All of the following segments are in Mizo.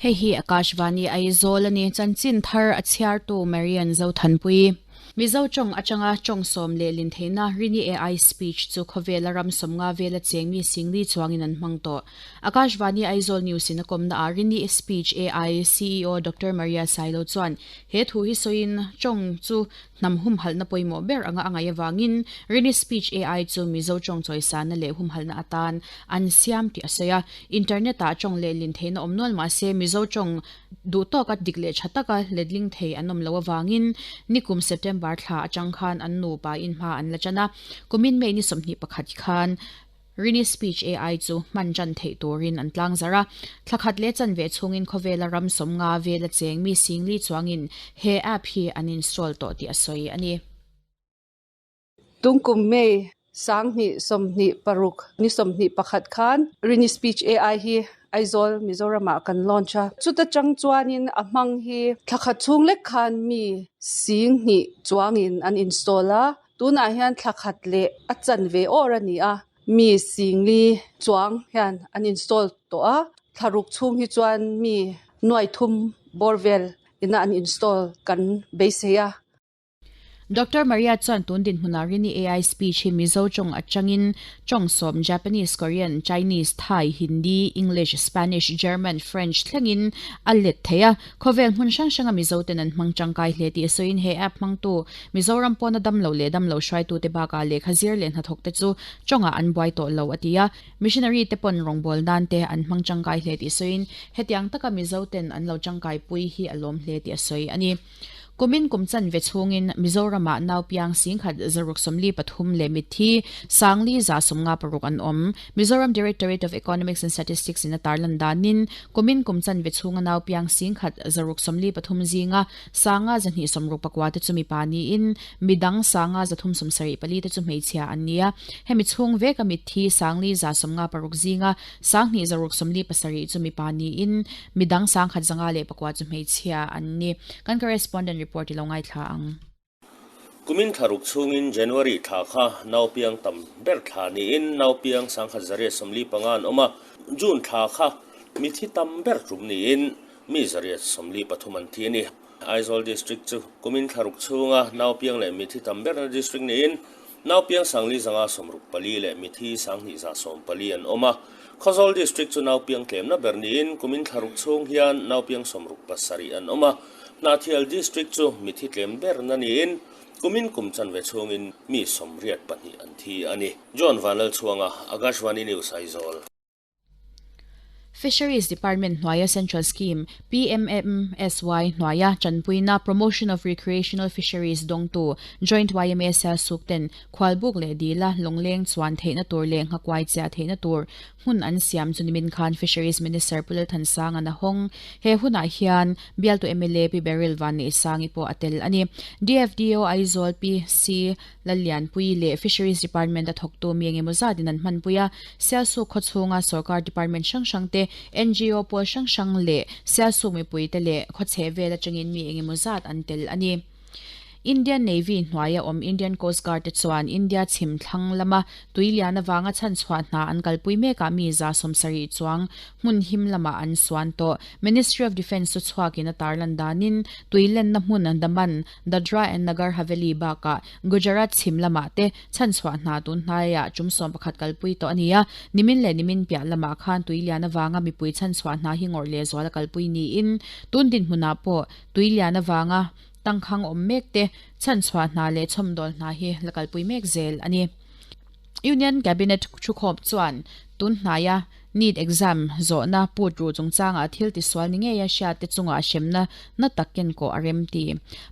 Hei hi Akashvani Aizawl a ni. Chanchin thar a chhiartu Marian Zothanpui. Mizo tawng atanga tawng sawm leh lin theihna Rini AI Speech chu khawvela ram sawmnga vela cheng mi singli chuangin an hmang tawh. Akashvani Aizawl News in a kawmna ah Rini Speech AI CEO Doctor Maria Sailo chuan he thu hi sawiin tawng chu Hnam humhalhna pawimawh ber anga a ngaih avangin Rini Speech AI chu Mizo tawng chawisana leh humhalhna atan an siam tih a sawi a. Internet-ah tawng lehlin theihna awm nual mah se Mizo tawng duh tawka dik leh tha taka letling thei an awm loh avangin nikum September thla atang khan an nupa in hma an la tan a. Kumin May ni 21 khan Rini Speech AI chu hman tan theih turin an tlang zarh a, thla khat leh chanve chhungin khawvela ram sawmnga vela cheng mi singli chuangin he app hi an install tawh tih a sawi a ni. Tungkum May 2026 ni 21 khan Rini Speech AI hi Aizawl, Mizoramah kan launch a. Chuta chang chuanin a hmang hi thla khat chhung lek khan mi 2000 chuangin an install a. Tunah hian thla khat leh a chanve awr a ni a, mi singli chuang hian an install tawh a, thla ruk chhung hi chuan mi nuai thum bawr vel ina an install kan beisei a. Doctor Maria chuan tun dinhmunah Rini AI speech hi Mizo tawng atangin tawng sawm Japanese, Korean, Chinese, Thai, Hindi, English, Spanish, German, French thlengin a let thei a. Khawvel hmun hrang hranga Mizo ten an hmang tangkai hle tih a sawiin he app hmangtu Mizoram pawna damlo leh damlo hruaitute bakah lehkha zir leh hnathawk te chu tawngah an buai tawh lo a ti a. Missionary te pawn rawngbâwl nan te an hmang tangkai hle tih sawiin hetiang taka Mizo ten an lo tangkaipui hi a lawm hle tih a sawi a ni. Kumin kum chanve chhungin Mizoramah naupiang 10,000 643 leh mitthi 4,056 an awm. Mizoram Directorate of Economics and Statistics in a tarlan danin kumin kum chanve chhunga naupiang 10,643 zinga 5,264 te chu mipa niin midang 5,374 te chu hmeichhia an ni a. Hemi chhung veka mitthi 4,056 zinga 2,647 chu mipa niin Midang 1,504 chu hmeichhia an ni. Kan correspondent report i lo ngaithla ang. Kumin thla ruk chhungin January thla kha naupiang tam ber thla niin naupiang 1,145 an awm a, June thla kha mithi tam ber tum niin mi 143 an thi a ni. Aizawl District chu kumin thla ruk chhunga naupiang leh mithi tam berna district niin Naupiang 4,064 leh mithi 2,114 an awm a. Khawzawl District chu naupiang tlemna ber niin kumin thla ruk chhung hian naupiang 67 an awm a. Hnahthial District chu mithi tlem berna niin kumin kum chanve chhungin mi 84 an thi a ni. John Vanlalchhuanga, Akashvani News, Aizawl. Fisheries Department hnuaia Central Scheme, PMMSY, hnuaia tanpuina Promotion of Recreational Fisheries dawngtu Joint yma Sialsuk ten khualbuk leh dila lawngleng chuan theihna tur leh nghakuai chiah theihna tur hmun an siam chu nimin khan Fisheries Minister Pu Lalthansanga'n a hawng. He hunah hian bialtu mla Pi Beryl Vanneihsangi pawh a tel a ni. DFDO Aizawl Pi C. Lallianpui leh Fisheries Department a thawktu mi engemaw zatin an hmanpui a, Sialsuk khaw chhunga sorkar department hrang hrang te, ngo pawl hrang hrang leh Sialsuk mipuite leh khaw chheh vel atangin mi engemaw zat an tel a ni. Indian Navy hnuaia awm Indian Coast Guard te chuan India chhim thlang lama tui lian avanga chhanchhuah hna an kalpui mekah mi 70 chuang hmun him lamah an suan tawh. Ministry of Defence chu chhuakin a tarlan danin tui lenna hmun Daman, Dadra and Nagar Haveli bakah Gujarat chhim lamah te chhanchhuah hna tun hnaiah tum 11 kalpui tawh a ni a. Nimin leh nimin piah lamah khan tui lian avanga mipui chhanchhuah hna hi ngawrh leh zual a kalpui niin tun dinhmunah pawh tui lian avanga tangkhang awm mek te chhanchhuah hna leh chhawmdawl hna hi la kalpui mek zel a ni. Union Cabinet thukhawp chuan tun hnaia NEET exam zawhna put ruh chungchangah thil tisual ni ngeia hriatte chungah hremna na tak kenkawh a rem ti.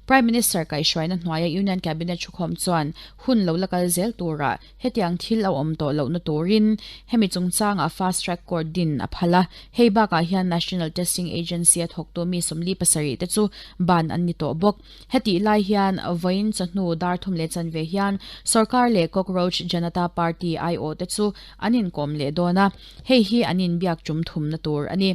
Prime Minister kaihhruaina hnuaia Union Cabinet thukhawm chuan hun lo la kal zel turah hetiang thil a awm tawh lohna turin hemi chungchangah Fast Track Court din a phal a. Hei bakah hian National Testing Agency a thawktu mi 47 te chu ban an ni tawh bawk. Hetih lai hian vawiin chawhnu dar thum leh chanve hian sorkar leh Cockroach Janata Party aiawh te chu an inkawm leh dawn a, hei hi an inbiak tum thumna tur a ni.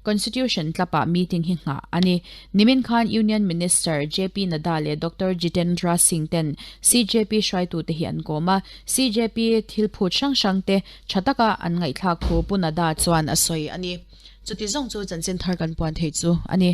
Constitution tlapah meeting hi nghah a ni. Nimin khan Union Minister JP Nadda leh Doctor Jitendra Singh ten CJP hruaitute hi an kawm a, CJP thil phut hrang hrang te tha taka an ngaihthlak thu Pu Nadda chuan a sawi a ni. Chuti zawng chu chanchin thar kan puan theih chu a ni.